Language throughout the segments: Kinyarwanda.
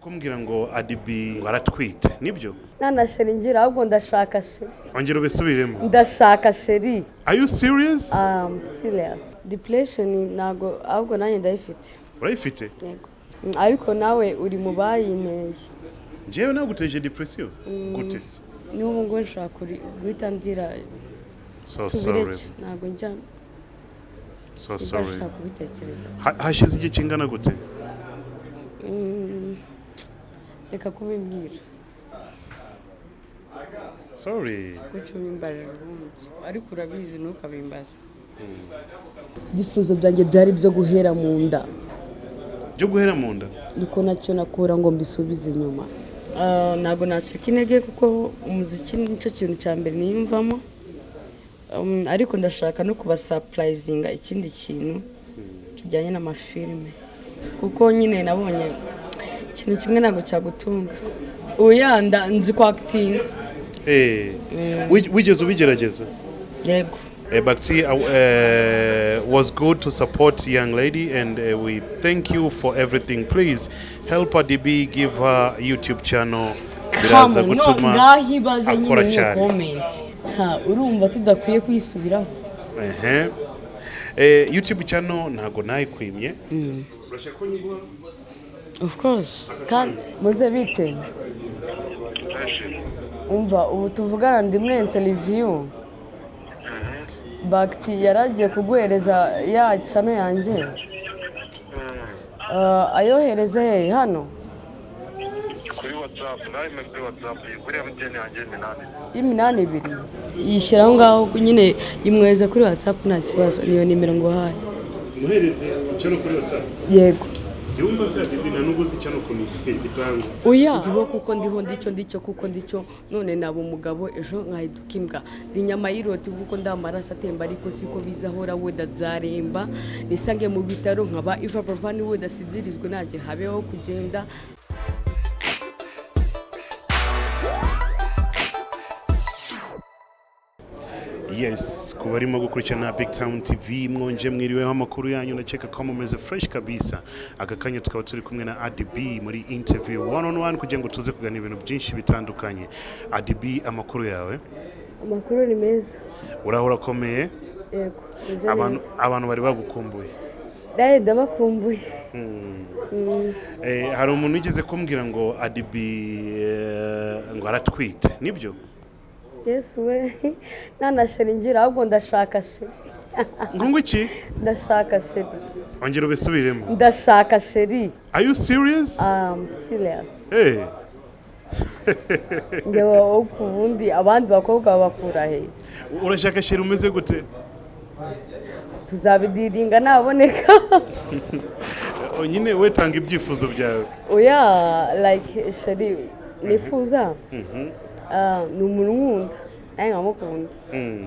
Kumbwira ngo Addy B ngo aratwite, nibyo? Nta na chéri ngira, ahubwo ndashaka chéri. Ongera ubisubiremo. Ndashaka chéri. Are you serious? Um, serious. Depression ntago, ahubwo nanjye ndayifite. Urayifite? Yego. Ariko nawe uri mu bayinteye. Njyewe naguteje depression gute se? N'ubu ngo nshaka guhita ndira. So sorry. Tubireke, ntabwo njya So sorry. sinshaka kubitekereza. Hashize igihe kingana gute? Reka kubimbwira. Sorry. Kuki ubimbarira ubundi? Ariko urabizi, ntukabimbaze. Ibyifuzo byanjye byari ibyo guhera mu nda. Byo guhera mu nda. Niko nacyo nakura ngo mbisubize inyuma. Ntabwo nacika intege kuko umuziki nicyo kintu cya mbere niyumvamo. Ariko ndashaka no kubasurprisinga ikindi kintu kijyanye n'amafilime, kuko nyine nabonye ikintu kimwe ntabwo cyagutunga. Oya, nzi kwactinga. Wigeze ubigerageza? Yego. Bakti was good to support young lady, and we thank you for everything. Please help Addy B, give her YouTube channel. Biraza Come on, no, gutuma ngaho ibaze nyine akora niyo cyane. comment. Ha, urumva tudakwiye kwisubiraho? Ehe. YouTube channel ntago nayikwimye. Urashaka ko nyiguha? Of course. Kandi muze bite? Umva, ubu tuvugana ndi muri interview. Bakti yaragiye kuguhereza ya channel yanjye. Ayohereze he hano? Kuri WhatsApp nawe, kuri WhatsApp, kuri MTN yanjye 8. Y'82 yishyira aho ngaho nyine, imwohereza kuri WhatsApp, nta kibazo, niyo nimero nguhaye. Muhereze channel kuri WhatsApp. Yego. Siwumva se Addy B, nta nubwo uzi channel ukuntu itangwa. Oya, ndiho kuko ndiho, ndicyo ndicyo kuko ndicyo. None naba umugabo, ejo nkahinduka imbwa. Ndi inyama y'iroti kuko ndi amaraso atemba, ariko siko bizahora. Wenda nzaremba nisange mu bitaro nkaba Iva Bavani, wenda sinzirizwe nanjye habeho kugenda. Yes, ku barimo gukurikirana Big Town TV, mwonje mwiriweho, amakuru yanyu? Ndakeka ko mumeze fresh kabisa. Aka kanya tukaba turi kumwe na Addy B muri interview one on one kugira ngo tuze kuganira ibintu byinshi bitandukanye. Addy B, amakuru yawe? Amakuru ni meza. Uraho, urakomeye? Yego, meze Abantu neza. Abantu bari bagukumbuye. Nawe ndabakumbuye. Hari umuntu wigeze kumbwira ngo Addy B ngo aratwite, nibyo? Yesu we, nta na chéri ngira, ahubwo ndashaka chéri. Ngo iki? Ndashaka chéri. Ongera ubisubiremo. Ndashaka chéri. Are you serious? Um, serious. Njyewe ku bundi abandi bakobwa babakura he? Urashaka chéri umeze gute? Tuzabidiringa naboneka. Oh, nyine we tanga ibyifuzo byawe. Oya, like chéri nifuza, ni umuntu nkunda nawe nkamukunda.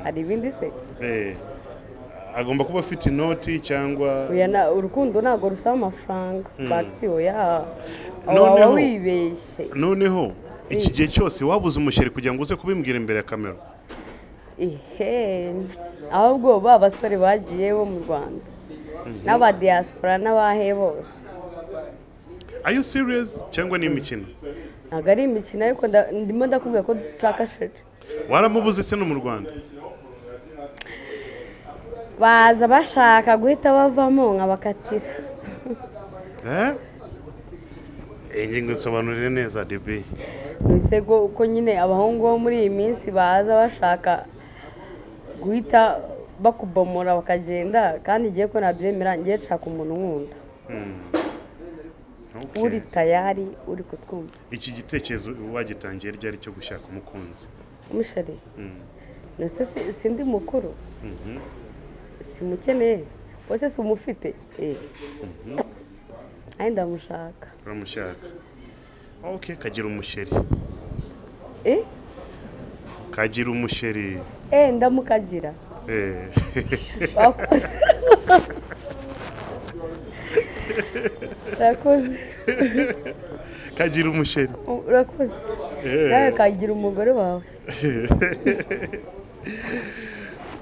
Hari ibindi se? Agomba kuba afite inoti cyangwa? Oya, urukundo ntabwo rusaba amafaranga, bati oya, waba wibeshye. Noneho iki gihe cyose wabuze umuchéri kugira ngo uze kubimbwira imbere ya kamera? Ihe, ahubwo ba basore bagiye bo mu Rwanda n'aba diaspora n'abahe bose. Are you serious cyangwa ni imikino? Ntabwo ari imikino, ariko ndimo ndakubwira ko dushaka chéri. Waramubuze se no mu Rwanda? Baza bashaka guhita bavamo nkabakatira. Eh, ingingo nsobanurire neza, DB. Mbese ko nyine abahungu bo muri iyi minsi baza bashaka guhita bakubomora bakagenda, kandi ngiye ko nabyemera, ngiye nshaka umuntu nkunda, uri tayari, uri kutwumva. Iki gitekerezo wagitangiye ryari cyo gushaka umukunzi? Umuchéri nose sindi mukuru, simukeneye bose, si umufite. Nanjye ndamushaka. Uramushaka, okay, kagira umuchéri. Eh? Kagira umuchéri. Eh, ndamukagira. Wakoze, urakoze. Kagira umuchéri. Urakoze. Nawe kagira umugore wawe.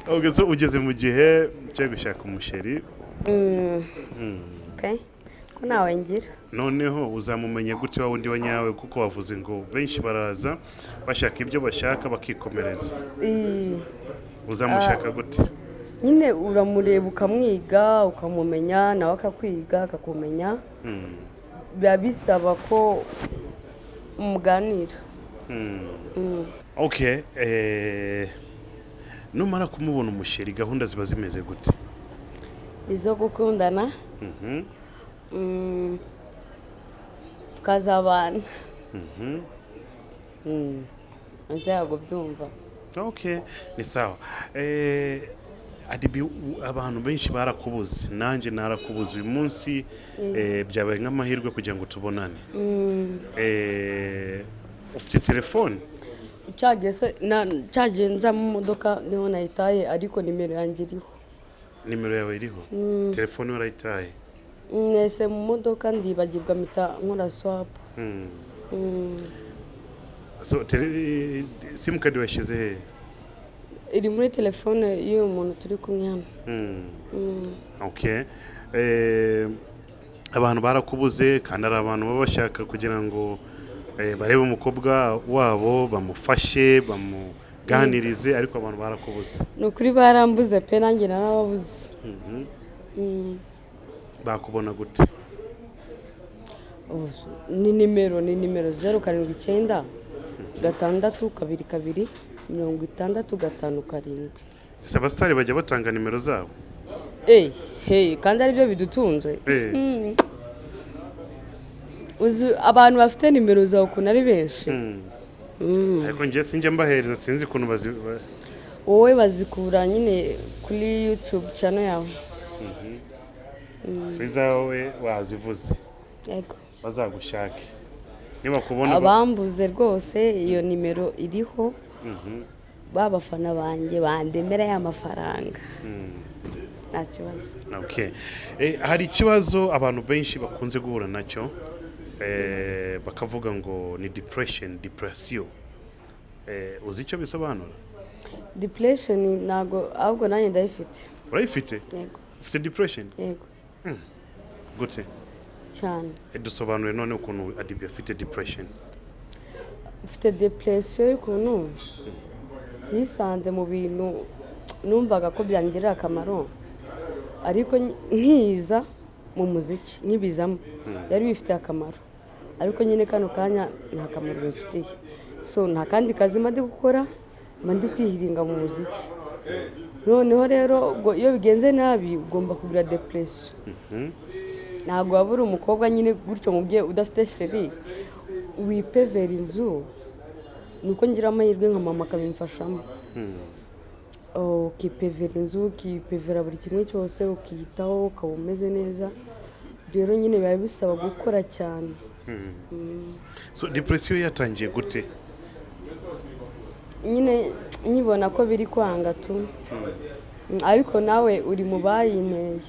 Okay, so ugeze mu gihe cyo gushaka umuchéri. Okay. Ko ntawe ngira. Noneho uzamumenya gute wa wundi wa nyawe? Kuko wavuze ngo benshi baraza bashaka ibyo bashaka bakikomereza. Uzamushaka gute? Nyine uramureba, ukamwiga, ukamumenya, nawe akakwiga, akakumenya. Biba bisaba ko muganira. Okay, numara kumubona umusheri, gahunda ziba zimeze gute? Izo gukundana, tukazabana. Ese ntabwo byumva? Okay, ni sawa. Addy B, abantu benshi barakubuze, nanjye narakubuze. Uyu munsi byabaye nk'amahirwe kugira ngo tubonane. Ufite telefone? Cyagiye se cyagiye nza mu modoka niho nayitaye, ariko nimero yanjye iriho. Nimero yawe iriho, telefone warayitaye? Mwese mu modoka ndibagirwa, mpita nkora swap. So simukadi washyize he? Iri muri telefone y'uyu muntu turi kumwe hano. Okay. Abantu barakubuze, kandi hari abantu baba bashaka kugira ngo barebe umukobwa wabo, bamufashe, bamuganirize, ariko abantu barakubuze. Ni ukuri barambuze pe, nanjye narababuze. Bakubona gute? Oh, ni nimero 0796222657. Ese abasitari bajya batanga nimero zabo? Hey, hey, kandi aribyo bidutunze. Uzi abantu bafite nimero zawe ukuntu ari benshi? Ariko njye sinjya mbahereza, sinzi ukuntu bazi Wowe bazikura nyine kuri YouTube channel yawe. Izawe wazivuze? Yego. Bazagushake nibakubona Abambuze rwose, iyo nimero iriho. Ba bafana banjye bandemera ya mafaranga, nta kibazo. Okay. Hari ikibazo abantu benshi bakunze guhura nacyo, bakavuga ngo ni depression, depression. Uzi icyo bisobanura? Depression ntabwo, ahubwo nanjye ndayifite. Urayifite? Yego. Ufite depression? Yego. Gute? Cyane. Dusobanure none ukuntu Addy B afite depression. Mfite depression y'ukuntu nisanze mu bintu numvaga ko byangirira akamaro, ariko nkiza mu muziki, nkibizamo byari bifitiye akamaro, ariko nyine kano kanya nta kamaro bimfitiye. So nta kandi kazi mba ndi gukora, mba ndi kwihiringa mu muziki. Noneho rero ubwo iyo bigenze nabi ugomba kugira depression. Ntabwo waba uri umukobwa nyine gutyo mu bye udafite chéri, wipevera inzu. Ni uko ngira amahirwe nka mama akabimfashamo. Oh, ukipevera inzu, ukipevera buri kimwe cyose, ukiyitaho, ukaba umeze neza. Rero nyine biba bisaba gukora cyane. So depression yatangiye gute? Nyine nkibona ko biri kwanga tu. Ariko nawe uri mu bayinteye.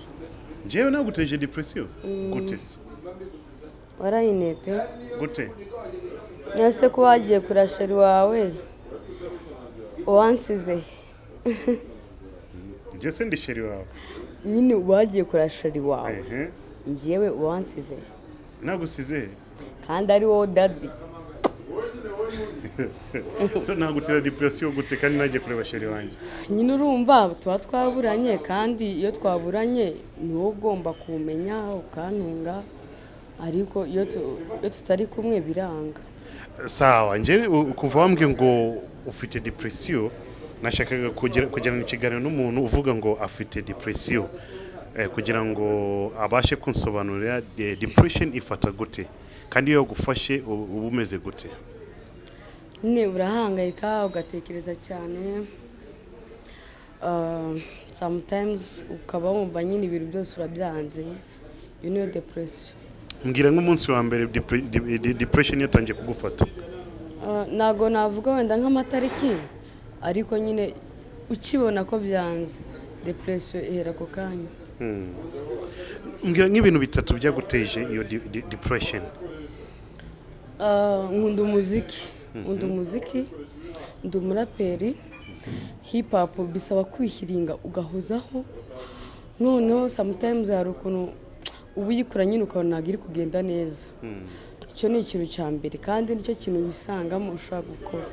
Njyewe naguteje depression gute se? Warayinteye pe. Gute? Ese ko wagiye kura chéri wawe, uwansize? Njye se ndi chéri wawe? Nyine wagiye kura chéri wawe. Njyewe uwansize. Nagusize he? Kandi ari wowe daddy. So nagutera depression gute kandi nagiye kureba chéri wanjye? Nyine urumva tuba twaburanye, kandi iyo twaburanye ni wowe ugomba kumenya ukantunga, ariko iyo tutari kumwe biranga. Sawa, njye kuva wambwiye ngo ufite depression, nashakaga kugirana ikiganiro n'umuntu uvuga ngo afite depression, kugira ngo abashe kunsobanurira depression ifata gute, kandi iyo yagufashe uba umeze gute? Nyine urahangayika, ugatekereza cyane. Sometimes ukaba wumva nyine ibintu byose urabyanze. Iyo niyo depression. Mbwira nk'umunsi wa mbere depression yatangiye kugufata. Ntabwo navuga wenda nk'amatariki, ariko nyine ukibona ko byanze, depression ihera ako kanya. Mbwira nk'ibintu bitatu byaguteje iyo depression. Nkunda umuziki, nkunda umuziki, ndi umuraperi hip hop. Bisaba kwihiringa ugahozaho. Noneho sometimes hari ukuntu Uba uyikora nyine ukabona ntabwo iri kugenda neza. Icyo ni ikintu cya mbere, kandi nicyo kintu wisangamo ushobora gukora.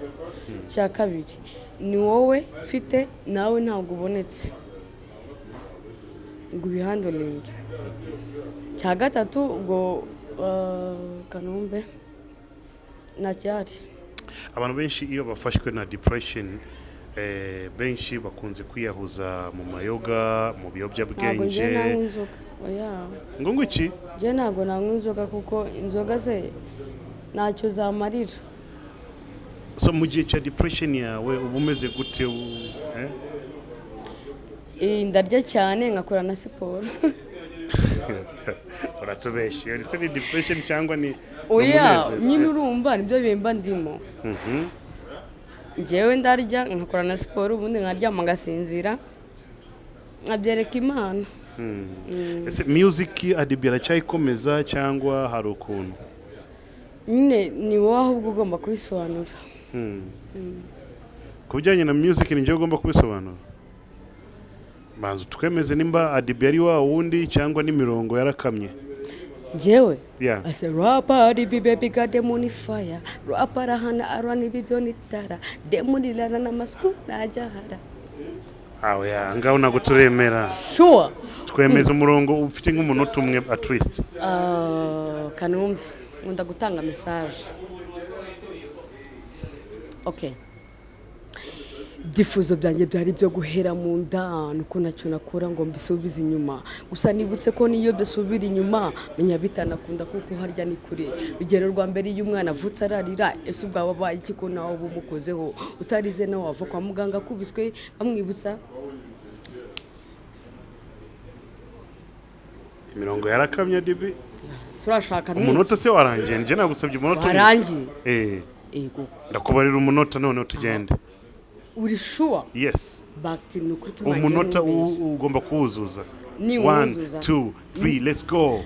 Icya kabiri ni wowe mfite, nawe ntabwo ubonetse ngo ubihandlinge. Icya gatatu ubwo kanombe ntacyari. Abantu benshi iyo bafashwe na depression, benshi bakunze kwiyahuza mu mayoga, mu Ntabwo biyobyabwenge. Njye nanywa inzoga, oya. Ngo iki? Njye ntabwo nanywa inzoga, kuko inzoga ze ntacyo zamarira. So mu gihe cya depression yawe uba umeze gute, eh? Ndarya cyane, nkakora na siporo. Uratubeshye, iyo se ni depression cyangwa ni Oya. umunezero? Nyine urumva nibyo bimba ndimo. Njyewe ndarya, nkakora na siporo, ubundi nkaryama ngasinzira, nkabyereka Imana. Ese music Addy B aracyayikomeza cyangwa hari ukuntu? Nyine ni wowe ahubwo ugomba kubisobanura. Ku bijyanye na music ni njyewe ugomba kubisobanura? Banza twemeze nimba Addy B ari wa wundi cyangwa n'imirongo yarakamye. Njyewe? Yeah. Ase rapa ari baby got demon fire, rapa rahana arani bibyo nitara demon lana na masku najahara. Aho ya ngaho ntabwo turemera. Sure. Twemeza umurongo ufite nk'umunota umwe at least. Kanumve, nkunda gutanga message. Okay, ibyifuzo byanjye byari byo guhera mu nda, nuko ntacyo nakora ngo mbisubize inyuma. Gusa nibutse ko niyo dusubira inyuma menya bitanakunda, kuko harya ni kure. Urugero rwa mbere, iyo umwana avutse ararira. Ese ubwo abaye iki ko nawe uba umukozeho utarize? Nawe wava kwa muganga akubiswe bamwibutsa. Imirongo yarakamye, Addy B. Ese urashaka Umunota se warangiye? Njye nagusabye umunota umwe. Warangiye? Eh. Ego. Ndakubarira umunota noneho tugende. Uri sure? Yes. Bagiti ni ukuri. Umunota ugomba kuwuzuza. Ni One, uwuzuza. two, three, let's go.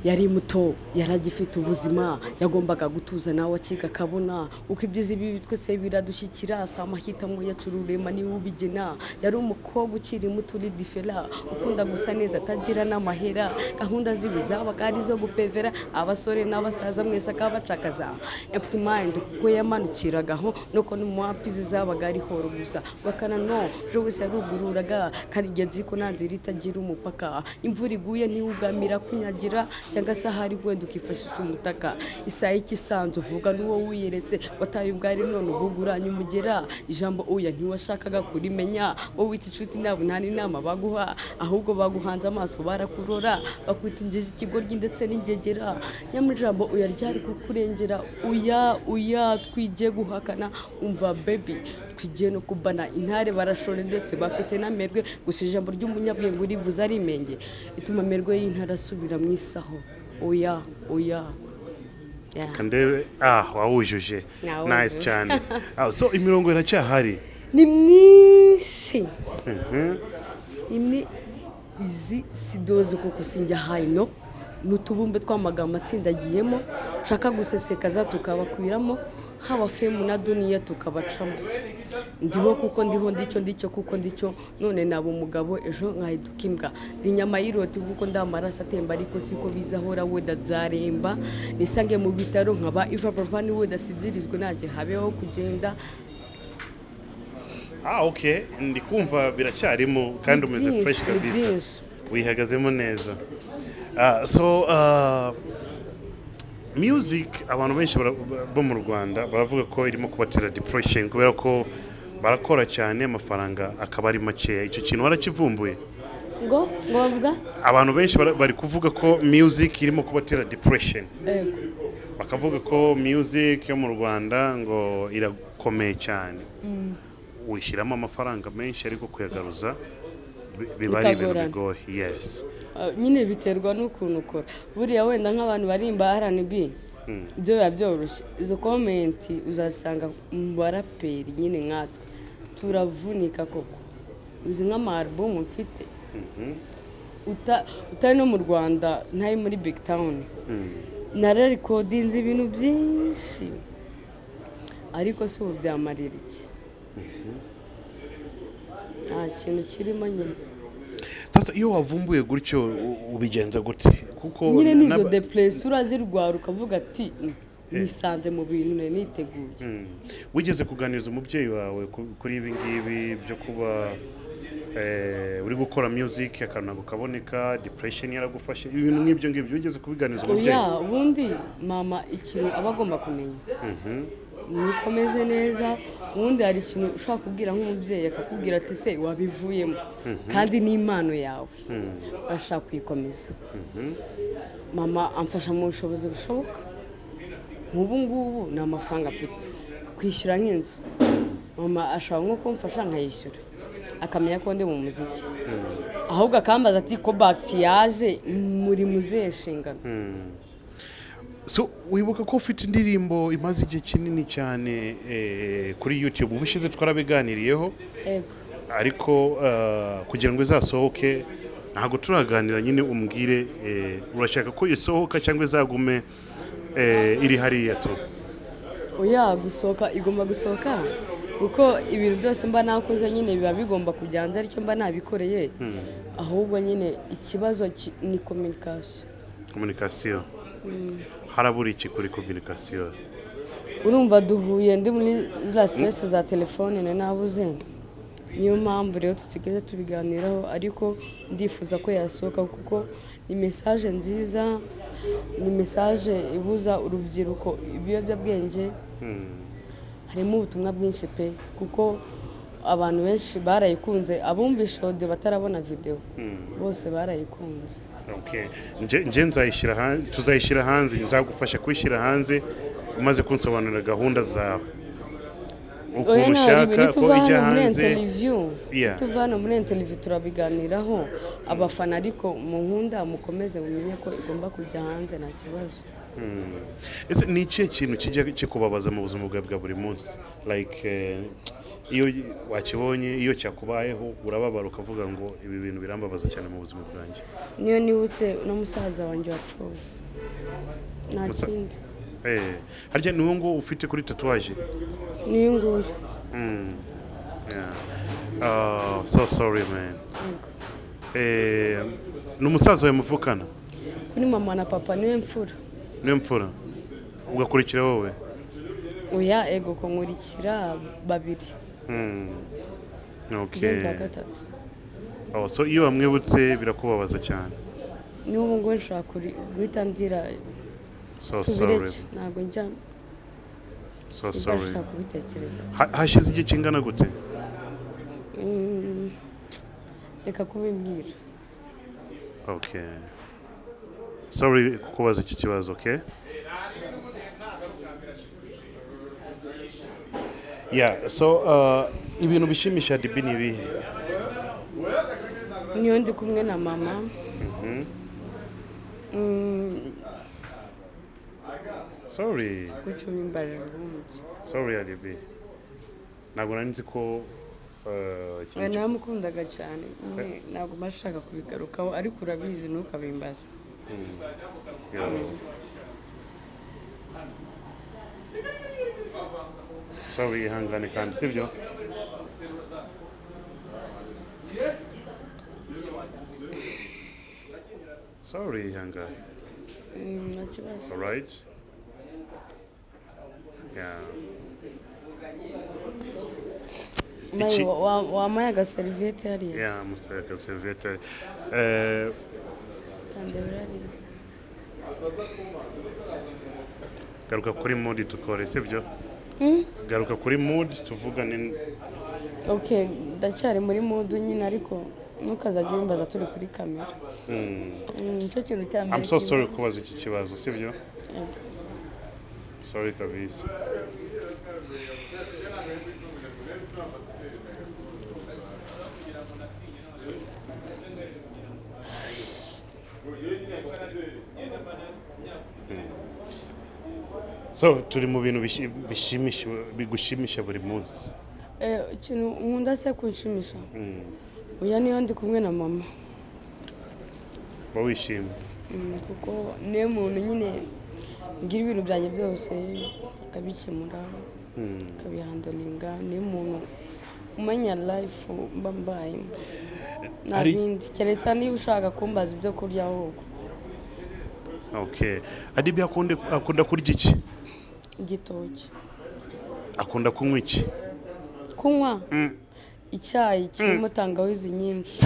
Yari muto, yaragifite ubuzima, yagombaga gutuza nawe akiga akabona uko ibyiza ibibi twese biradushyikira. Si amahitamo yacu, rurema niwe ubigena. Yari umukobwa ukiri muto, uri différent, ukunda gusa neza, atagira n'amahera. Gahunda ziwe zabaga ari izo gupevera abasore n'abasaza mwese akabacakaza. Empty mind kuko yamanukiragaho, nuko n'umuwapizi zabaga ari horo gusa bakana no ejo wese yarugururaga. Kandi ingenzi ko nta nzira itagira umupaka. Imvura iguye ntiwugamira kunyagira, cyangwa se ahari wenda ukifashisha umutaka. Isaha y'ikisanzu uvuga n'uwo wiyeretse wataye ubwari, none ubuguranye umugera. Ijambo uya ntiwashakaga kurimenya. Wowe wita inshuti nabo nta n'inama baguha, ahubwo baguhanze amaso barakurora, bakwita ingezi, ikigoryi ndetse n'ingegera. Nyamara ijambo uya ryari kukurengera. Uya, uya, twigiye guhakana. Umva baby, twigiye no kubana. Intare barashore ndetse bafite n'amerwe. Gusa ijambo ry'umunyabwenge urivuze ari imenge ituma amerwe y'intare asubira mu isaho. Oya, oya. Yeah. Kandebe, ah, wawujuje. Nawujuje. Nice cyane. Ah, so imirongo iracyahari? Ni myinshi. Imwe izi sidoze kuko sinjya hayino, ni utubumbe tw'amagambo atsindagiyemo nshaka gusesekaza tukabakwiramo, haba fame na duniya tukabacamo. Ndiho kuko ndiho, ndicyo ndicyo kuko ndicyo. None naba umugabo, ejo nkahinduka imbwa. Ndi inyama y'iroti kuko ndi amaraso atemba, ariko siko bizahora. Wenda nzaremba nisange mu bitaro nkaba Iva Bavani, wenda sinzirizwe nanjye habeho kugenda. Ah, okay, ndi kumva biracyarimo kandi Ni umeze byinshi, fresh ni kabisa. byinshi. Wihagazemo neza. So music abantu benshi bo mu Rwanda baravuga ko irimo kubatera depression kubera ko barakora cyane, amafaranga akaba ari makeya. Icyo kintu warakivumbuye? Ngo bavuga? Abantu benshi bari kuvuga ko music irimo kubatera depression. Yego. Bakavuga ko music yo mu Rwanda ngo irakomeye cyane, wishyiramo amafaranga menshi ariko kuyagaruza biba ari ibintu Bikagorana. bigoye, yes. Nyine biterwa n'ukuntu ukora. Buriya wenda nk'abantu barimba R&B ibyo biba byoroshye. Izo comment uzasanga mu baraperi. Nyine nkatwe turavunika koko. Uzi nk'ama album mfite utari no mu Rwanda, ntari muri big town, nararecordinze ibintu byinshi, ariko si ubu byamarira iki? Nta kintu kirimo nyine. Sasa iyo wavumbuye gutyo, ubigenza gute? Kuko Nyine n'izo depression urazirwara ukavuga ati: "Nisanze mu bintu nari niteguye." Wigeze kuganiriza umubyeyi wawe kuri ibi ngibi byo kuba uri gukora music, akantu ntabwo kaboneka, depression yaragufashe, ibintu nk'ibyo ngibyo, wigeze kubiganiriza umubyeyi? Oya, ubundi mama ikintu aba agomba kumenya nuko meze neza. Ubundi hari ikintu ushobora kubwira nk'umubyeyi, akakubwira ati: "Se wabivuyemo kandi n'impano yawe urashaka kuyikomeza." Mama amfasha mu bushobozi bushoboka. Nk'ubu ngubu ni amafaranga mfite kwishyura nk'inzu, mama ashobora nko kumfasha nkayishyura, akamenya ko ndi mu muziki, ahubwo akambaza ati: "Ko Bac-T yaje muri muzihe nshingano?" So wibuka ko ufite indirimbo imaze igihe kinini cyane kuri YouTube. Ubushize twarabiganiriyeho. Ego. Ariko kugira ngo izasohoke ntabwo turaganira. Nyine umbwire, urashaka ko isohoka cyangwa izagume iri hariya tu? Oya, gusohoka igomba gusohoka, kuko ibintu byose mba nakoze nyine biba bigomba kujya hanze, aricyo mba nabikoreye. Ahubwo nyine ikibazo ni communication. Communication, harabura iki kuri communication? Urumva duhuye ndi muri ziriya stress za telefone nari nabuze, niyo mpamvu rero tutigeze tubiganiraho. Ariko ndifuza ko yasohoka kuko ni message nziza, ni message ibuza urubyiruko ibiyobyabwenge. Harimo ubutumwa bwinshi pe, kuko abantu benshi barayikunze, abumvishe audio batarabona video bose barayikunze. Okay. Nje nzayishyira hanze, tuzayishyira hanze, nzagufasha kuyishyira hanze umaze kunsobanurira gahunda zawe, Oya, ukuntu nta ushaka ribi ko nituva ijya hano muri hanze. interview. Nituva hano muri interview turabiganiraho abafana, ariko munkunda mukomeze mumenye ko igomba kujya hanze, nta kibazo. Ese ni ikihe kintu kijya kikubabaza mu buzima bwawe bwa buri munsi, like iyo wakibonye, iyo cyakubayeho urababara ukavuga ngo: "Ibi bintu birambabaza cyane mu buzima bwanjye"? Niyo nibutse uno musaza wanjye wapfuye, nta kindi. Harya ni wowe ngo ufite kuri tatouage? Niyo nguyu. Yeah. Oh, so sorry, man. Yego. Ni umusaza wawe muvukana? Kuri mama na papa niwe mfura. Niwe mfura, ugakurikira wowe? Oya, ego ko nkurikira babiri. Ngenda wa gatatu. Oh, so iyo wamwibutse birakubabaza cyane? N'ubu ngubu nshobora guhita ndira. So sorry. Tubireke, ntabwo njya So simba sorry. nshaka kubitekereza. Hashize igihe kingana gute? Reka kubimbwira. Okay, sorry kukubaza iki kibazo. Okay, yeah. So ibintu bishimisha Dibi ni ibihe? Niyo ndi kumwe na mama. Sorry. Gutyo ubimbarira ubundi. Sorry Adibi, ntabwo nari nzi ko ikintu Naramukundaga cyane nyine, ntabwo mba nshaka kubigarukaho, ariko urabizi, ntukabimbaze. Yeah. Sorry, ihangane kandi, sibyo? Sorry, ihangane. Nta kibazo. Alright, yeah. Mayi, wampaye agaseriviyete hariya se? Yeah, musaka serviette. Kandebera hariya. Garuka kuri mood tukore, sibyo? Garuka kuri mood tuvugane. Ok, ndacyari muri mood nyine, ariko ntukazajya ubimbaza turi kuri kamera. Nicyo kintu cya mbere I'm so sorry kibazo. kubaza iki kibazo, sibyo? Sorry kabisa. So turi mu bintu bishimisha, bigushimisha buri munsi. Ikintu nkunda se kunshimisha, oya, niyo ndi kumwe na mama. Uba wishimye? Kuko niwe muntu nyine ngira ibintu byanjye byose akabikemura, akabihandlinga, niwe muntu umenya life mba mbayemo. Nta bindi, keretse niba ushaka kumbaza ibyo kurya ahubwo. Okay, Addy B akunda kurya iki? Igitoki. Akunda kunywa iki? Kunywa icyayi kirimo tangawizi nyinshi.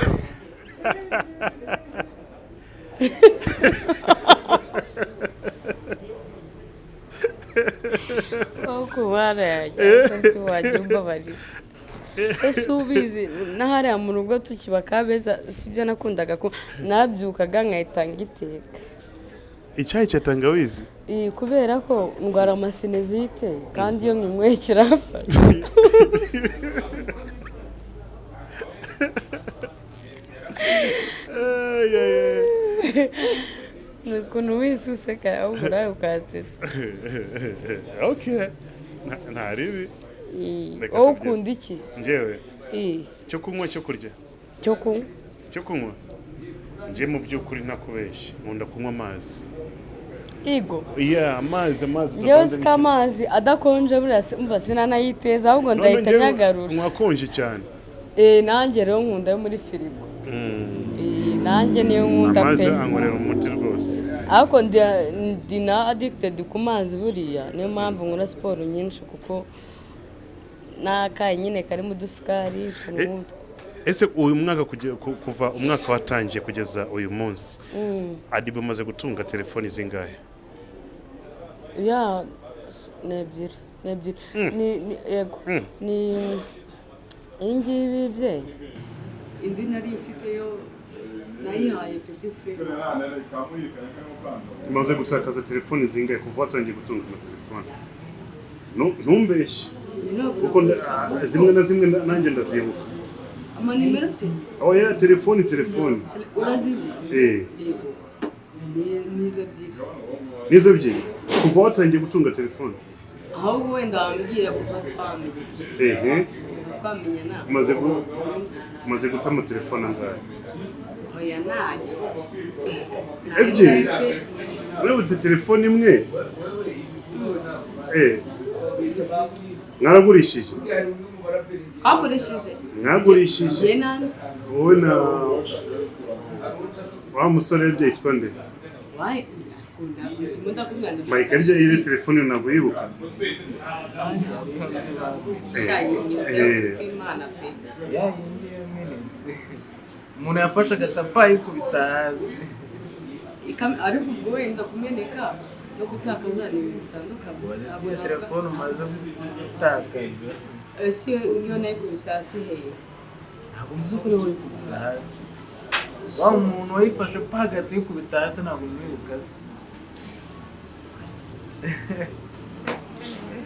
Koko warayajya wajya umbabarira, ese ubizi n'ahariya mu rugo tukiba Kabeza, sibyo nakundaga ko nabyukaga nkahita ngiteka. Icyayi cya tangawizi? Kubera ko ndwara amasinezite, kandi iyo nkinyweye kirafasha. Ay, ay, ay. Ni ukuntu wese useka, ahubwo nawe ukansetsa. Okay, nta ribi. Reka Wowe tubyine. ukunda iki? Njyewe? Cyo kunywa, cyo kurya? Cyo kunywa. Cyo kunywa, njye mu by'ukuri ntakubeshye nkunda kunywa amazi. Igo. Yeah, amazi, amazi. Njyewe tudavanze siko n'ikindi. Amazi adakonje buriya umva sinanayiteza, ahubwo None ndahita njyewe nyagarura. nywa akonje cyane. Nanjye rero nkunda yo muri firigo. Nanjye niyo nkunda Amazi pe. ankorera umuti rwose. Ariko ndi na addicted ku mazi buriya, niyo mpamvu nkora siporo nyinshi, kuko n'akayi nyine karimo udusukari, utuntu nk'utwo. Ese uyu mwaka kuva umwaka watangiye kugeza uyu munsi, Addy B umaze gutunga telefoni zingahe? Ya, ni ebyiri, ni ebyiri. Yego, ni iyi ngiyi bye, indi nari mfite yo nayihaye petit frère. Umaze gutakaza telefoni zingahe kuva watangiye gutunga amatelefoni? Ntumbeshye kuko zimwe na zimwe nanjye ndazibuka. Amanimero se? Oya, telefoni, telefoni. Urazibuka? Eh. Yego, ni izo ebyiri. Nizo ebyiri kuva watangiye gutunga telefoni? Ahubwo wenda wambwira kuva twamenya. Ehe. Kuva twamenyana. Umaze guta amatelefoni angahe? Oya, ntayo. Ebyiri? Wibutse telefoni imwe, mwaragurishije? Twagurishije. Mwagurishije. Njye nande? Wowe na wa musore yitwa nde? Wayi, ndimo ndakubwira ngo Mike, arya iyo telefone ntabwo yibuka. Sha, yinyibutse Imana pe. Ya yindi yamenetse, umuntu yafashe agatapa ayikubita hasi. Ariko ubwo wenda kumeneka no gutakaza ni ibintu bitandukanye. Ntabwo Iyo telefone umaze gutakaza? Si iyo nayikubise hasi hehe? Ntabwo mu by'ukuri wayikubise hasi, wa muntu wayifashe pa hagati yikubita hasi, ntabwo mwibuka se?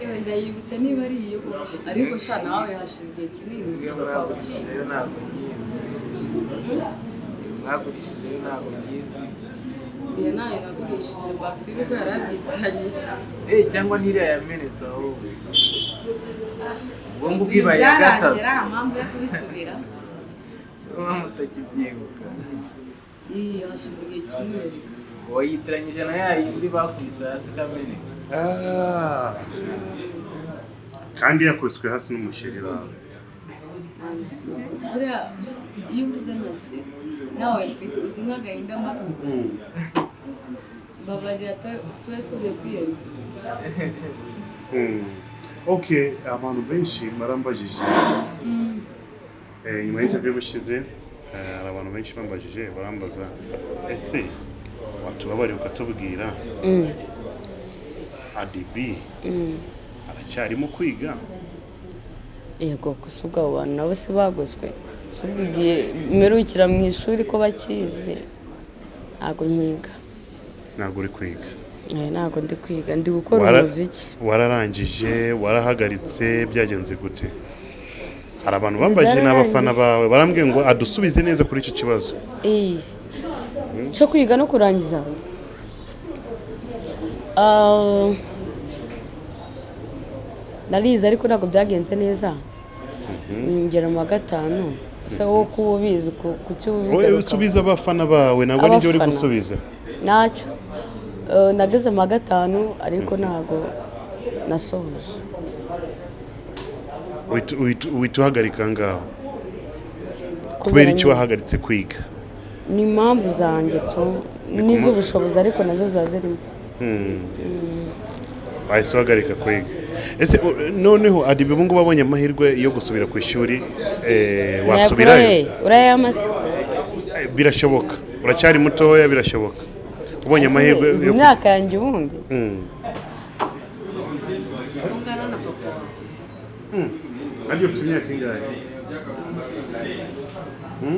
Yewe, ndayibutse niba ari iyo, ariko sha nawe hashize igihe kinini. Iyo mwagurishije yo ntabwo nyizi. Iyo mwagurishije yo ntabwo nyizi. Iyo nayo nagurishije bagiteri ko yarabyitiranyije. Eh, cyangwa n'iriya yamenetse ahubwo, ubwo ngubwo ibaye iya gatatu. Byarangira, nta mpamvu yo kubisubira. Niba mutakibyibuka. Iyo hashize igihe kinini. Wayitiranyije na ya yindi bakubise hasi ikameneka. Ah. Kandi yakubiswe hasi n'umusheri wawe. Buriya iyo uvuze ntoki nawe mfite, uzi nk'agahinda mbafu, mbabarira tube tuvuye kwiyongera. Okay, abantu benshi barambajije nyuma y'interview bushize, hari abantu benshi bambajije, barambaza: ese watubabariye ukatubwira, Addy B aracyarimo kwiga? Yego, gusa ubwo abo bantu nabo si bagoswe? Si ubwo igihe mperukira mu ishuri ko bakizi? Ntabwo nkiga. Ntabwo uri kwiga? Ntabwo ndi kwiga, ndi gukora umuziki. Wararangije, warahagaritse, byagenze gute? Hari abantu bambajije, ni abafana bawe, barambwiye ngo adusubize neza kuri icyo kibazo. Cyo kwiga no kurangiza. Narize ariko ntabwo byagenze neza, ngera mu wa gatanu. Ese wowe kuba ubizi, kuki Wowe ubigarukaho? usubiza abafana bawe, ntabwo ari njye uri Abafana. gusubiza. Ntacyo. Nageze mu wa gatanu ariko ntabwo nasoje. Uhita uhagarika ngaho. Kubera iki wahagaritse kwiga? Ni impamvu zanjye tu n'iz'ubushobozi, ariko nazo ziba zirimo. Wahise uhagarika kwiga. Ese noneho Addy B, ubu ngubu abonye amahirwe yo gusubira ku ishuri, wasubirayo? Urayamase. Birashoboka, uracyari mutoya, birashoboka ubonye amahirwe Uzi yo imyaka yanjye ubundi? Ungana na papa wawe. Ariko ufite imyaka ingahe? 32.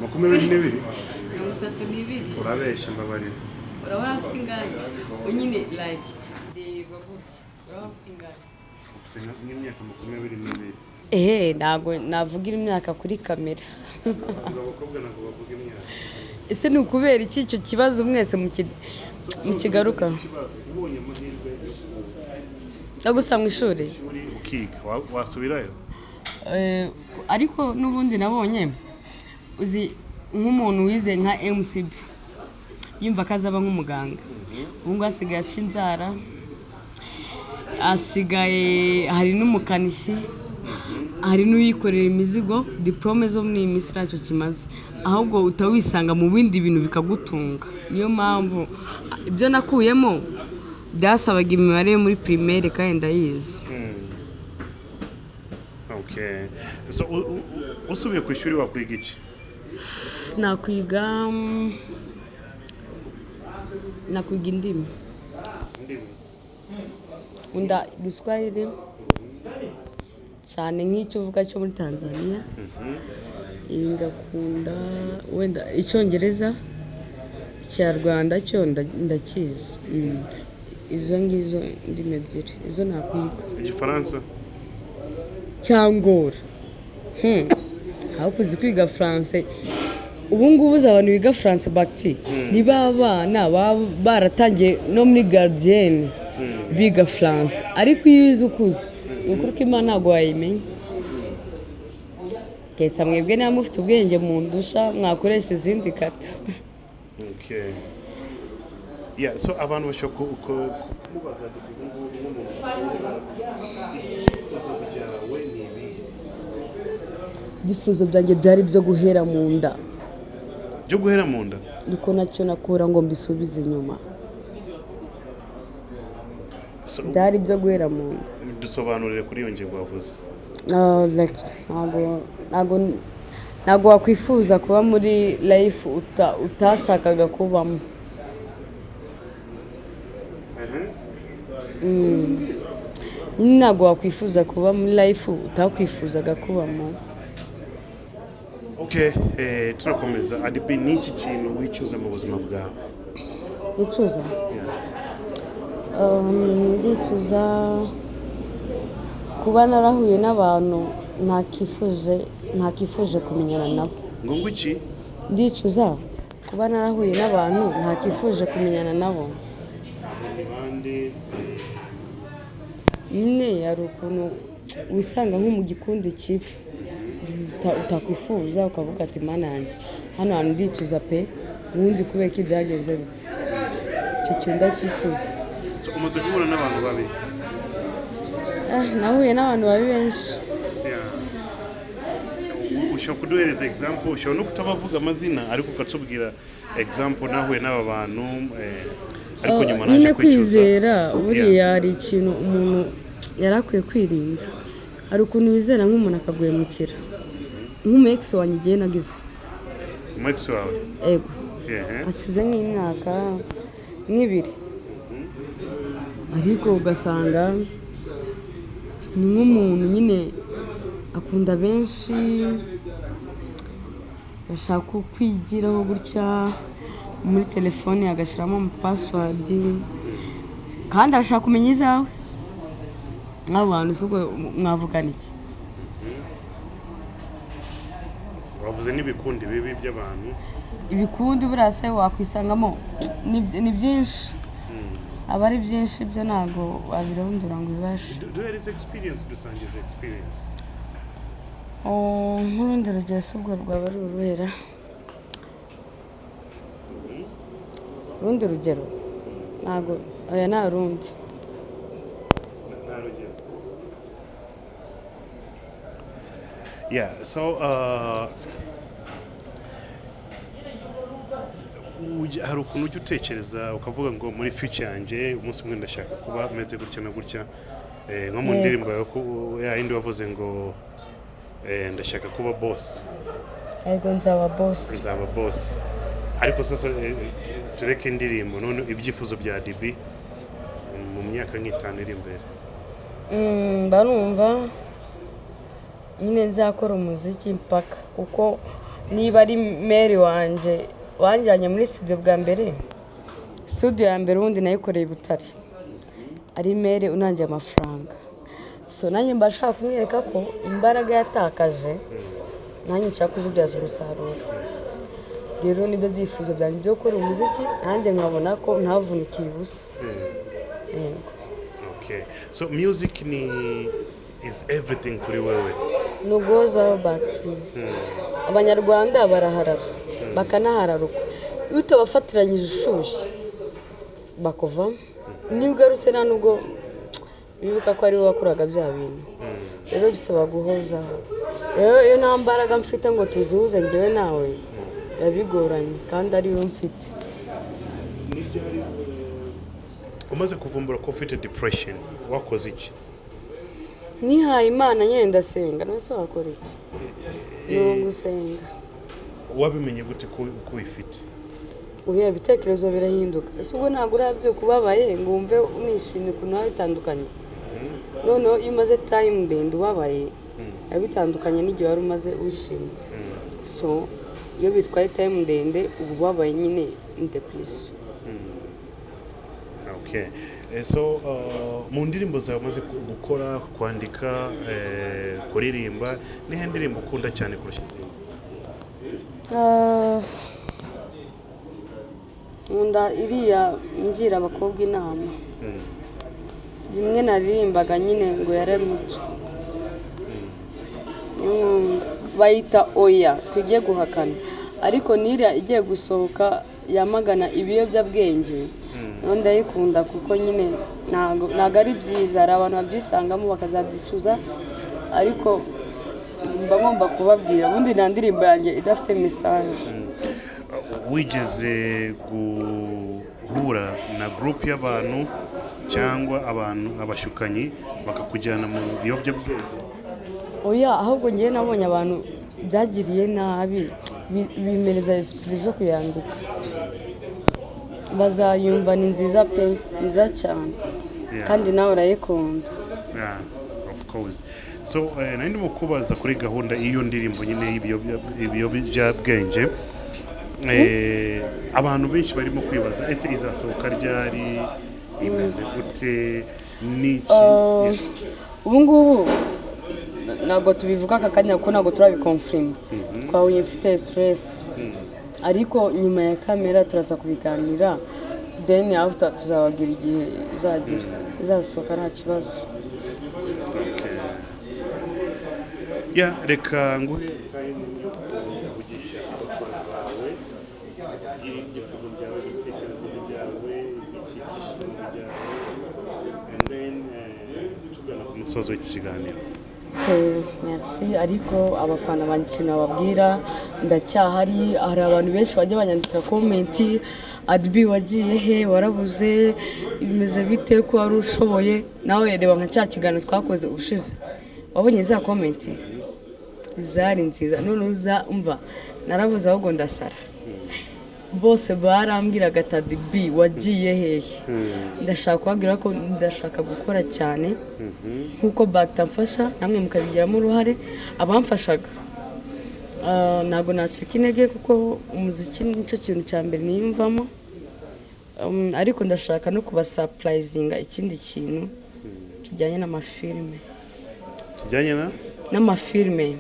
22? 32. Urabeshya, mbabarira. Urabona afite ingahe nyine, like reba gutya, urabona afite ingahe? Ufite nk'imyaka 22. Ehe, ntabwo navugira imyaka kuri kamera. Abakobwa ntabwo bavuga imyaka. Ese ni ukubera iki icyo kibazo mwese mukigaruka? Ikibazo, ubonye amahirwe yo No gusa mu ishuri ishuri ukiga, wasubirayo? Ariko n'ubundi nabonye, uzi nk'umuntu wize nka MCB yumva ko azaba nk'umuganga, ubu ngubu asigaye aca inzara, asigaye hari n'umukanishi, hari n'uyikorera imizigo. Diporome zo muri iyi minsi ntacyo kimaze, ahubwo utawisanga mu bindi bintu bikagutunga. Niyo mpamvu ibyo nakuyemo byasabaga imibare yo muri primaire kandi ndayizi. Okay, so usubiye ku ishuri wakwiga iki? Nakwiga indimi. Nkunda Igiswahili cyane, nk'icyo uvuga cyo muri Tanzania. Ngakunda wenda Icyongereza, Ikinyarwanda cyo ndakizi. Izo ngizo ndimi ebyiri izo nakwiga. Igifaransa? Cyangora. Aho kuzi kwiga français, ubu ngubu uzi abantu biga français bagiti ni ba bana baba baratangiye no muri gardienne biga français, ariko iyo uyize ukuze, ni ukuri ko Imana ntabwo wayimenya. Keretse mwebwe niba mufite ubwenge mundusha, mwakoresha izindi kata. Okay. Yeah, so abantu bashobora kumubaza ubu ngubu nk'umuntu mukuru, ibyifuzo byawe ni ibihe? Ibyifuzo byanjye byari ibyo guhera mu nda. Byo guhera mu nda? Niko nacyo nakura ngo mbisubize inyuma. So, Byari ibyo guhera mu nda. Dusobanurire kuri iyo ngingo wavuze. Like, ntabwo wakwifuza kuba muri life utashakaga kubamo. Nyine ntabwo wakwifuza kuba muri life utakwifuzaga kubamo. Okay, turakomeza. Addy B, ni iki kintu wicuza mu buzima bwawe? Nicuza? Yeah. Ndicuza kuba narahuye n'abantu ntakifuje kumenyana nabo. Ngo iki? Ndicuza kuba narahuye n'abantu ntakifuje kumenyana nabo. Ni bande? Nyine hari ukuntu wisanga nko mu gikundi kibi utakwifuza, ukavuga ati: "Mana yanjye, hano hantu ndicuza pe, ubundi kubera ko ibyagenze bite?" Icyo kintu ndacyicuza. So, umaze guhura n'abantu babi? Nahuye n'abantu babi benshi. Yeah. Ushobora kuduhereza example, ushobora no kutabavuga amazina, ariko ukatubwira example: nahuye n'aba bantu, ariko nyuma naje Nyine kwicuza. kwizera, buriya hari ikintu umuntu yari akwiye kwirinda. Hari ukuntu wizera nk'umuntu akaguhemukira, nk'umu ex wanjye igihe nagize. Umu ex wawe? Ego. Hashize nk'imyaka nk'ibiri, ariko ugasanga ni nk'umuntu nyine akunda benshi, ashaka kwigiraho gutya muri telefone, agashyiramo ama password, kandi arashaka kumenya izawe. Nk'abo bantu si ubwo mwavugana iki? Wavuze n'ibikundi bibi by'abantu. Ibikundi buriya se wakwisangamo ni byinshi, aba ari byinshi, byo ntabwo wabirondora ngo ubibashe. Duhereze experience, dusangize experience. Oh, nk'urundi rugero si ubwo rwaba ari uruhera? Urundi rugero ntabwo, oya, nta rundi. Nta rugero. Yeah, so hari ukuntu ujya utekereza ukavuga ngo muri future yanjye umunsi umwe ndashaka kuba meze gutya na gutya, nko mu Yego. ndirimbo yawe ya yindi wavuze ngo ndashaka kuba boss. Yego, nzaba boss. Nzaba boss. Ariko sasa tureke indirimbo, none ibyifuzo bya ADB mu myaka nk'itanu iri imbere? Mba numva nyine nzakora umuziki mpaka, kuko niba ari mère wanjye wanjyanye muri studio bwa mbere, studio ya mbere ubundi nayikoreye i Butare, ari mère unangiye amafaranga. So nanjye mba nshaka kumwereka ko imbaraga yatakaje nanjye nshaka kuzibyaza umusaruro. Rero nibyo byifuzo byanjye byo gukora umuziki, nanjye nkabona ko ntavunikiye ubusa. Yego. Okay, so music ni is everything kuri wewe. Ni uguhozaho. Bagiti, Abanyarwanda baraharara bakanahararuka. Iyo utabafatiranyije ushyushye bakuvamo, niyo ugarutse nta nubwo bibuka ko ari wowe wakoraga bya bintu. Rero bisaba guhozaho. Rero iyo nta mbaraga mfite ngo tuzihuze njyewe nawe, biba bigoranye kandi ariyo mfite. Ni ryari umaze kuvumbura ko ufite depression, wakoze iki? Nihaye Imana nyine, ndasenga. None se wakora iki? Ni ugusenga. Wabimenye gute ko uyifite? Ubu ibitekerezo birahinduka. Ese ubwo ntabwo urabyuka ubabaye ngo wumve unishimye ukuntu biba bitandukanye? Noneho iyo umaze time ndende ubabaye, biba bitandukanye n'igihe wari umaze wishimye. So iyo bitwaye time ndende, uba ubabaye nyine, ni depression. Okay. So mu ndirimbo zawe umaze gukora, kwandika, kuririmba, nihe ndirimbo ukunda cyane kurusha izindi? Ah, nkunda iriya ngira abakobwa inama, rimwe naririmbaga nyine ngo yaremutse. Bayita "Oya Twige Guhakana", ariko n'iriya igiye gusohoka yamagana ibiyobyabwenge nayo ndayikunda, kuko nyine ntabwo ari byiza. Hari abantu babyisangamo bakazabyicuza, ariko mba ngomba kubabwira. Ubundi nta ndirimbo yanjye idafite message. Wigeze guhura na group y'abantu cyangwa abantu abashukanyi bakakujyana mu biyobyabwenge? Oya, ahubwo ngewe nabonye abantu byagiriye nabi, bimereza esprit zo kuyandika. Bazayumva, ni nziza pe, nziza cyane. Kandi nawe urayikunda. Yeah, of course. So nari ndimo kubaza kuri gahunda y'iyo ndirimbo nyine ibiyobyabwenge. Abantu benshi barimo kwibaza: ese izasohoka ryari, imeze gute, n'iki? Ubu ngubu ntabwo tubivuga aka kanya kuko ntabwo turabiconfirma. Twahuye mfite stress, ariko nyuma ya kamera turaza kubiganira, then after tuzababwira igihe izagira, izasohoka, nta kibazo. Okay. Yeah, reka nguhe time yo kuvugisha abafana bawe, ibyifuzo byawe, ibitekerezo byawe, ibyishimo byawe, and then tugana ku musozo w'iki kiganiro. Okay, merci. Ariko abafana banjye, ikintu bababwira, ndacyahari. Hari abantu benshi bajya banyandikira comment: "Adbi, wagiye he? Warabuze, bimeze bite ko wari ushoboye?" Nawe reba nka cya kiganiro twakoze ubushize, wabonye za comment zari nziza. None uza umva narabuze, ahubwo ndasara. Bose barambwiraga ati: "Adbi, wagiye hehe?" Ndashaka kubabwira ko ndashaka gukora cyane nk'uko bagita mfasha, namwe mukabigiramo uruhare abamfashaga. Ah, ntabwo nacika intege kuko umuziki nicyo kintu cya mbere niyumvamo. Ariko ndashaka no kubasurprisinga ikindi kintu kijyanye n'amafilime. Kijyanye na? N'amafilime.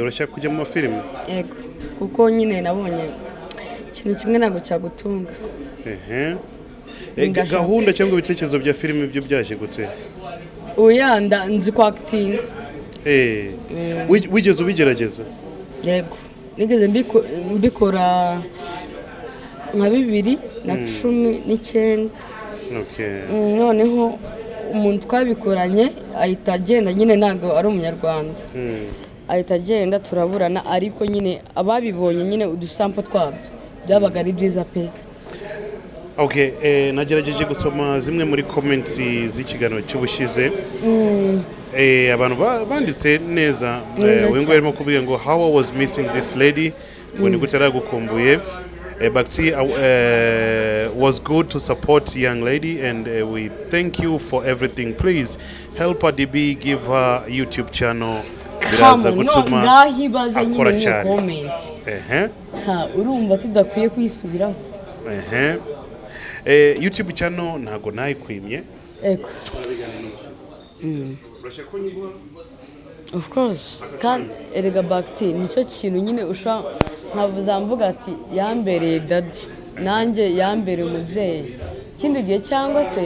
Urashaka kujya mu mafilime? Yego, kuko nyine nabonye ikintu kimwe ntabwo cyagutunga. Ehe. Ndashaka- Gahunda cyangwa ibitekerezo bya filime byo byaje gute? Oya, nzi kwactinga. Wigeze ubigerageza? Yego, nigeze mbikora nka 2019. Noneho umuntu twabikoranye ahita agenda nyine, ntabwo ari Umunyarwanda. Ahita agenda, turaburana, ariko nyine ababibonye nyine udusampo twabyo byabaga ari byiza pe. Okay, nagerageje gusoma zimwe muri comments z'ikiganiro cy'ubushize. Abantu banditse neza. Neza Uyu nguyu cyane. arimo kuvuga ngo "How I was missing this lady," ngo ni gute yaragukumbuye. Bakti was good to support young lady and we thank you for everything. Please help ADB, give her YouTube channel, biraza Come on, no, gutuma ngaho ibaze nyine akora niyo cyane. comment. Ehe. Ha, urumva tudakwiye kwisubiraho? Ehe. YouTube channel ntago nayikwimye. Ego. Urashaka ko nyiguha? Of course, kandi erega Bakti nicyo kintu nyine usha nkavuza mvuga ati yambereye daddy, nanjye yambereye umubyeyi. Ikindi gihe cyangwa se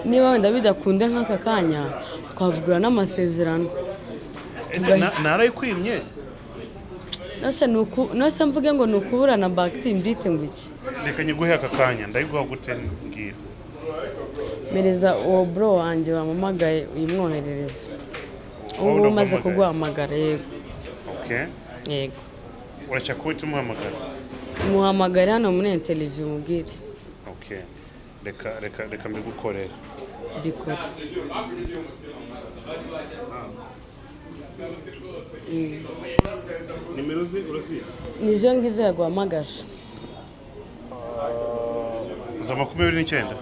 niba wenda bidakunda nk'aka kanya, twavugura n'amasezerano. Ese narayikwimye? Nose nose mvuge ngo ni ukuburana Bakti, mbyite ngo iki? Reka nyiguhe aka kanya. Ndayiguha gute? Mbwira. Mereza uwo bro wanjye wampamagaye, uyimwoherereze ubu. Wowe Umaze ndaguhamagaye. Kuguhamagara, yego. Okay. Yego. Urashaka guhita umuhamagara? Muhamagare hano muri interview, mubwire. Okay, reka mbigukorere. Bikore. Nimero ze urazizi? Nizo ngizo yaguhamagaje. Za 29.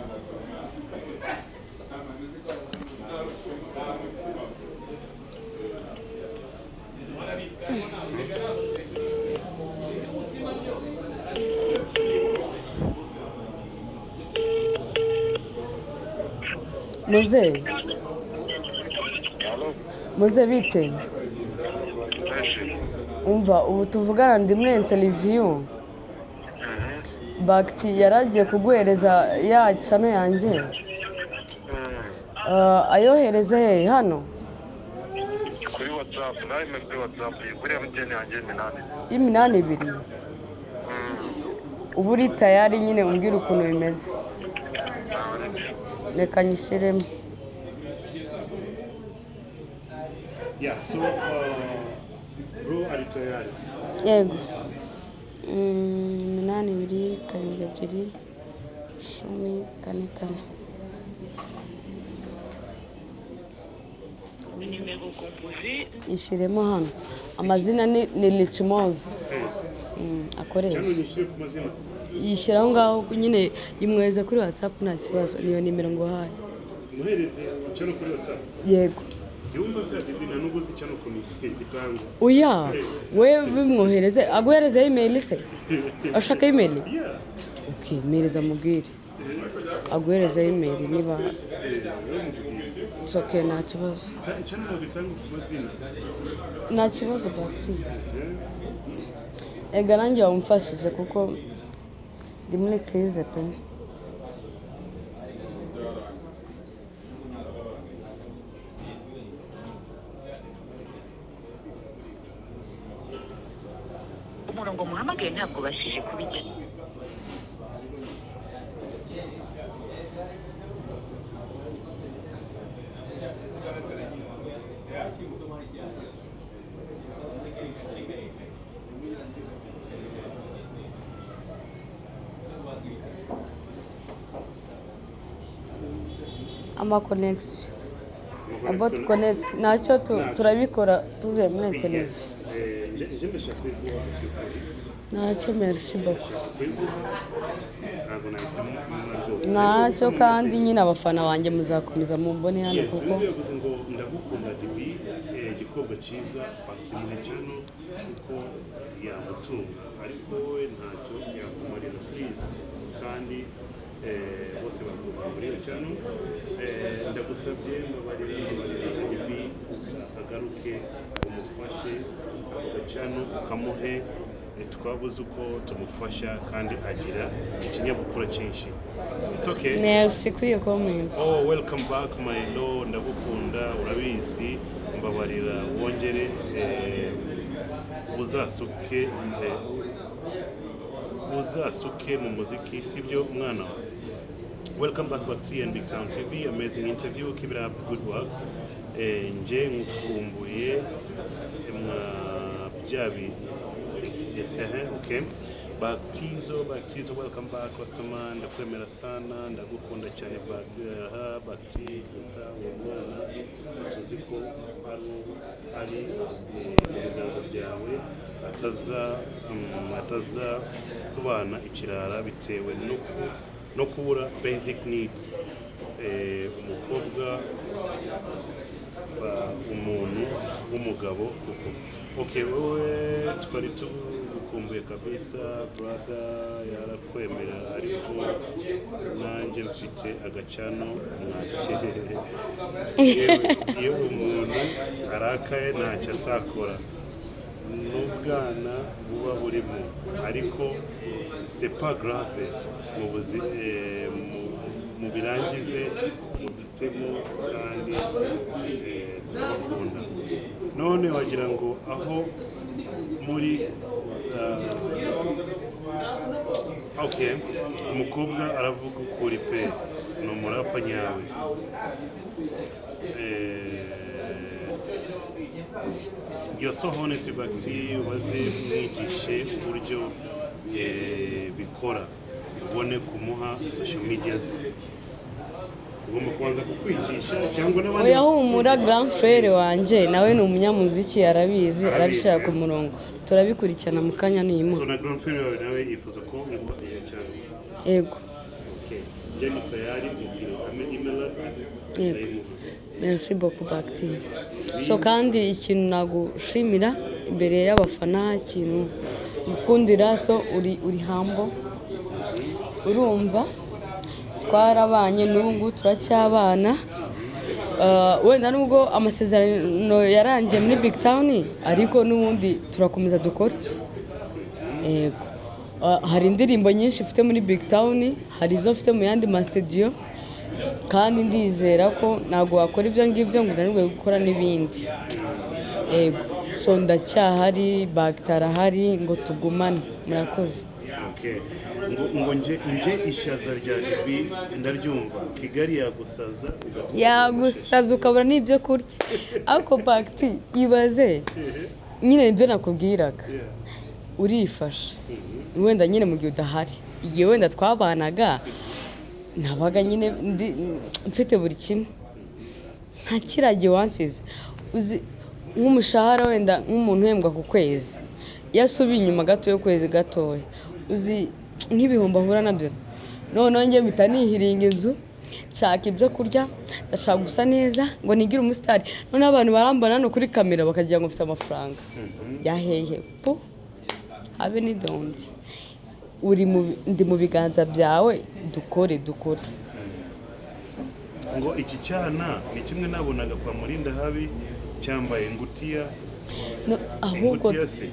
Muze. Hello. Muze, bite? Fresh. Umva, ubu tuvugana ndi muri interview. Bakti yaragiye kuguhereza ya channel yanjye. Ayohereze he hano? Kuri WhatsApp nawe, kuri WhatsApp kuri MTN yanjye 8. Y'82. Ubu uri tayari nyine, umbwire ukuntu bimeze. Reka nyishyiremo. Yeah, so bro ari tayari. Yego. 82 72 10 4 4. Ishyiremo hano, amazina ni Richmoz akoresha. Channel nyishyire ku mazina? Yishyira aho ngaho nyine, yimwohereza kuri WhatsApp, nta kibazo, niyo nimero nguhaye. Muhereze channel kuri WhatsApp? Yego. Siwumva se Bibi, nta nubwo uzi channel ukuntu itangwa. Oya, we bimwohereze, aguhereze email se? Ashaka email? Yeah. Okay, mpereza mubwire aguhereze email niba. It's okay, nta kibazo. Channel ntabwo itangwa ku mazina. Nta kibazo Bakti. Ega nanjye wamufashije kuko ndi muri crise pe. Umurongo muhamagaye ntabwo ubashije kubigeza. Ama connection about connect ntacyo, turabikora tuvuye muri interview. Nje ndashaka kuyiguha by'ukuri. Ntacyo, merci beaucoup. Kuyiguha ntabwo nahitamo rwose. Ntacyo, kandi nyine abafana banjye muzakomeza mumbone hano Yes, kuko undi yavuze ngo "Ndagukunda Dibi, igikobwa cyiza, Bakti channel kuko yamutunga, ariko wowe ntacyo yakumarira, please." Kandi bose bakunda muri iyo channel. Ndagusabye mbabarira, mbabarira Dibi agaruke, umufashe ako channel ukamuhe. Twabuze uko tumufasha kandi agira ikinyabupfura cyinshi. It's okay. Merci kuri iyo comment. Oh, welcome back my love, ndagukunda urabizi, mbabarira wongere uzasuke mu muziki, sibyo mwana wa? Welcome back Bac-T and Big Town TV. Amazing interview. Keep it up, good works. Nje nkukumbuye mwa byabi. Okay. Baktizo, Baktizo, welcome back Rastaman, ndakwemera sana, ndagukunda cyane. Bakti, gusa uwo mwana uzi ko ari mu biganza byawe, ataza kubana ikirara bitewe no kubura basic needs. Umukobwa ba umuntu w'umugabo kuko okay, wowe twari tugukumbuye kabisa brother, yarakwemera ariko nanjye mfite agacano mwakire. Yewe, iyo umuntu arakaye ntacyo atakora n'ubwana buba burimo, ariko c'est pas grave, mubirangize mudutemo kandi turabakunda. None wagira ngo aho muri za okay, umukobwa aravuga ukuri pe, ni umurapa nyawe. You're so honest Bakti, ubaze mwigishe uburyo bikora ubone kumuha social media ze. Ugomba kubanza kukwigisha cyangwa n'abandi. Oya, humura, grand frère wanjye nawe ni umunyamuziki, arabizi, arabishyira ku murongo, turabikurikirana mu kanya niyimuha. So na grand frère wawe nawe yifuza ko muha iyo cyane? Yego. Okay, njye ni tayari, mubwire ame email address. Yego. Ndayimuha. Merci beaucoup Bakti. So kandi ikintu nagushimira imbere y'abafana, ikintu gukundira, so uri humble, urumva twarabanye, n'ubu ngubu turacyabana. Wenda nubwo amasezerano yarangiye muri Big Town, ariko n'ubundi turakomeza dukore. Yego. Hari indirimbo nyinshi mfite muri Big Town, hari izo mfite mu yandi ma studio, kandi ndizera ko ntabwo wakora ibyo ngibyo ngo unanirwe gukora n'ibindi. Yego, so ndacyahari, Bagita arahari ngo tugumane. Murakoze. Okay. Ngo nje ishaza rya DB ndaryumva, Kigali yagusaza Yagusaza ukabura n'ibyo kurya. Ariko Bagiti, ibaze nyine nibyo nakubwiraga, urifasha wenda nyine mu gihe udahari, igihe wenda twabanaga nabaga nyine mfite buri kimwe, nta kiragiye wansize. Uzi nk'umushahara wenda nk'umuntu uhembwa ku kwezi, iyo asubiye inyuma gato y'ukwezi gatoya, uzi nk'ibihumbi ahura nabyo? Noneho njye mpita nihiringa inzu, nshaka ibyo kurya, ndashaka gusa neza ngo nigire umusitari. Noneho abantu barambona hano kuri kamera bakagira ngo mfite amafaranga ya hehe? Pu, habe n'idondi. Uri mu ndi mu biganza byawe, dukore dukore. Ngo iki cyana ni kimwe nabonaga kwa Murinda habi cyambaye ingutiya. No, ahubwo Ingutiya se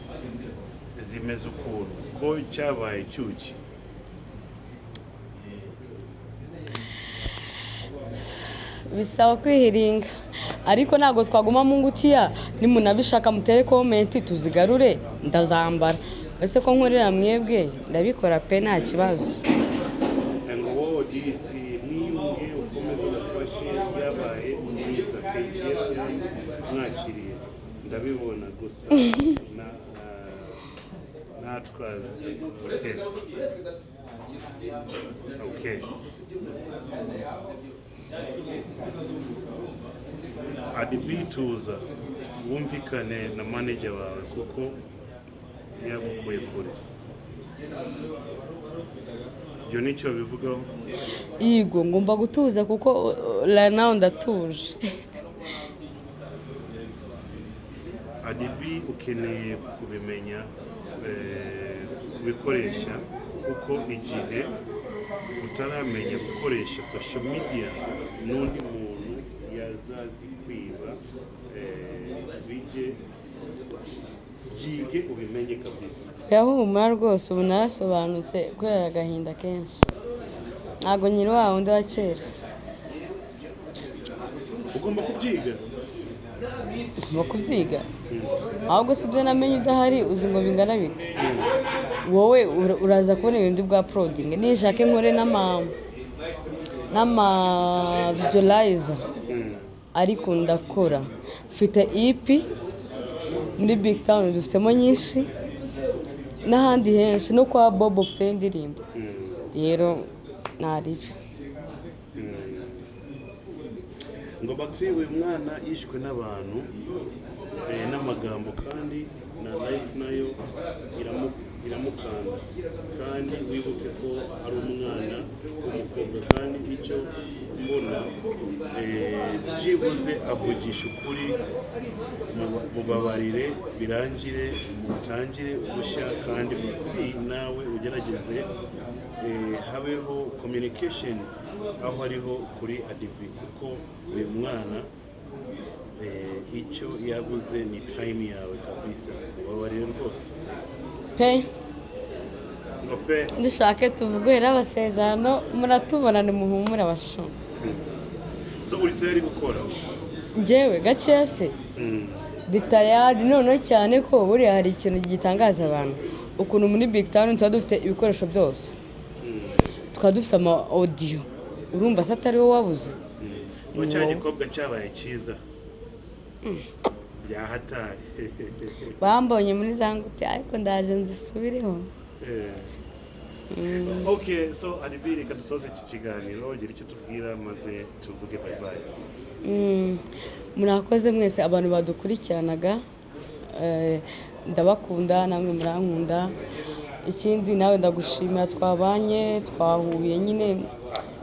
zimeze ukuntu ko cyabaye cyuki? Bisaba kwihiringa, ariko ntabwo twaguma mu ngutiya. Nimunabishaka mutere comment tuzigarure, ndazambara. Ese ko nkorera mwebwe, ndabikora pe, nta kibazo. Ngo wowe disi mwiyunge, ukomeze umufashe, yabaye mwiza kegera mwakiriye ndabibona gusa na natwaze. Okay, Adibi, tuza wumvikane na manager wawe kuko yagukuye kure. Ibyo nicyo bivugaho? Yego, ngomba gutuza kuko right now ndatuje. Adibi, ukeneye kubimenya kubikoresha, kuko igihe utaramenya gukoresha social media n'undi muntu yazazi kwiba. Bijye byige ubimenye kabisa. Yahumura rwose, ubu narasobanutse kubera agahinda kenshi, ntabwo nyiri wa wundi wa kera. Ugomba kubyiga. Ugomba kubyiga. Ahubwo si ibyo namenye udahari, uzi ngo bingana bite? Wowe uraza kubona ibintu bwa porodingi nishake nkore n'ama N'ama visualizer, ariko ndakora. Mfite EP muri Big Town, dufitemo nyinshi n'ahandi henshi, no kwa Bobo ufite indirimbo. Rero ntaribi. Ngo Bac-T, uyu mwana yishwe n'abantu n'amagambo, kandi na life nayo iramukanda, kandi wibuke ko ari umwana w'umukobwa, kandi icyo mbona byibuze avugisha ukuri. Mubabarire birangire, mutangire bushya, kandi Bac-T nawe ugerageze habeho communication aho ariho kuri Addy B, kuko uyu mwana icyo yabuze ni time yawe kabisa. Mubabarire rwose. Pe. Ngo pe. Dushake tuvuge n'abasezerano, muratubona, nimuhumure abashumba. So uri tayari gukora? Njyewe gakeya se ndi tayari noneho, cyane ko buriya hari ikintu gitangaza abantu, ukuntu muri Big Town tuba dufite ibikoresho byose, tukaba dufite ama audio. Urumva se atari wowe wabuze? Ngo cya gikobwa cyabaye cyiza bya hatari. Bambonye muri za ngute, ariko ndaje nzisubireho. Okay, so Addy B, reka dusoze iki kiganiro, gira icyo tubwira maze tuvuge bye bye. Murakoze mwese abantu badukurikiranaga. Ndabakunda, namwe murankunda. Ikindi nawe ndagushimira, twabanye, twahuye nyine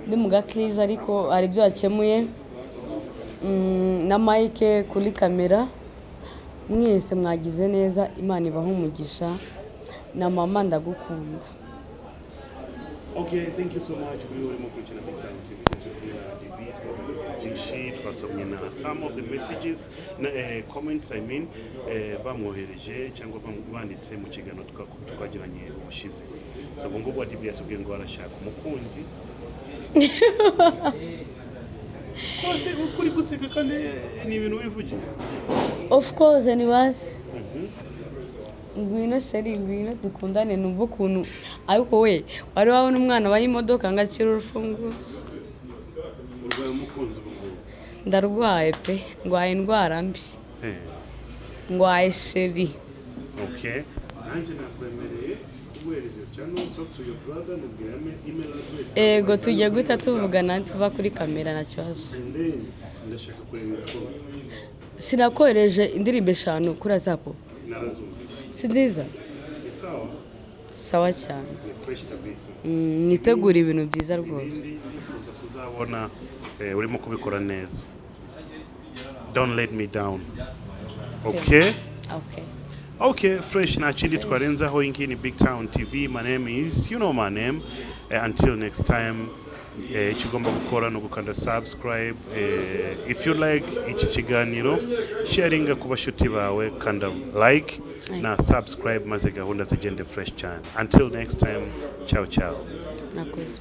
ndi mu gakiriza, ariko hari ibyo wakemuye. Na Mike kuri kamera, mwese mwagize neza, Imana ibahe umugisha. Na mama, ndagukunda. Okay, thank you so much kuri wowe urimo gukurikirana Big Town TV. Turi na Addy B, twaganiriye byinshi, twasomye na some of the messages na comments, I mean, bamwohereje cyangwa banditse mu kiganiro twagiranye ubushize. So ubu ngubu Addy B yatubwiye ngo arashaka umukunzi. Kose ukuri guseka kandi ni ibintu wivugiye. Of course, nibaze ngwino chéri, ngwino dukundane, numva ukuntu. Ariko we wari wabona umwana waye imodoka ngo akire urufunguzo? Urwaye umukunzi ubu ngubu? Ndarwaye pe, ndwaye indwara mbi. Ndwaye chéri. Okay. Nanjye nakwemereye kuguhereza iyo channel. Talk to your brother, mubwira email address. Ego, tugiye guhita tuvugana tuva kuri kamera, nta kibazo. And then ndashaka kureba ibikorwa. Sinakohereje indirimbo eshanu kuri WhatsApp? Narazumvise. Si nziza? Ni sawa. Sawa cyane. Ni fresh kabisa. Mwitegure ibintu byiza rwose. Izindi ndifuza kuzabona urimo kubikora neza. Don't let me down, okay? Okay. Okay, fresh. Nta kindi twarenzaho. Iyi ngiyi ni Big Town TV. My name is, you know my name. Until next time, icyo ugomba gukora ni ugukanda subscribe. If you like iki kiganiro, sharinga ku bashuti bawe, kanda like na subscribe, maze gahunda zigende fresh cyane. Until next time, ciao ciao. Nakoze.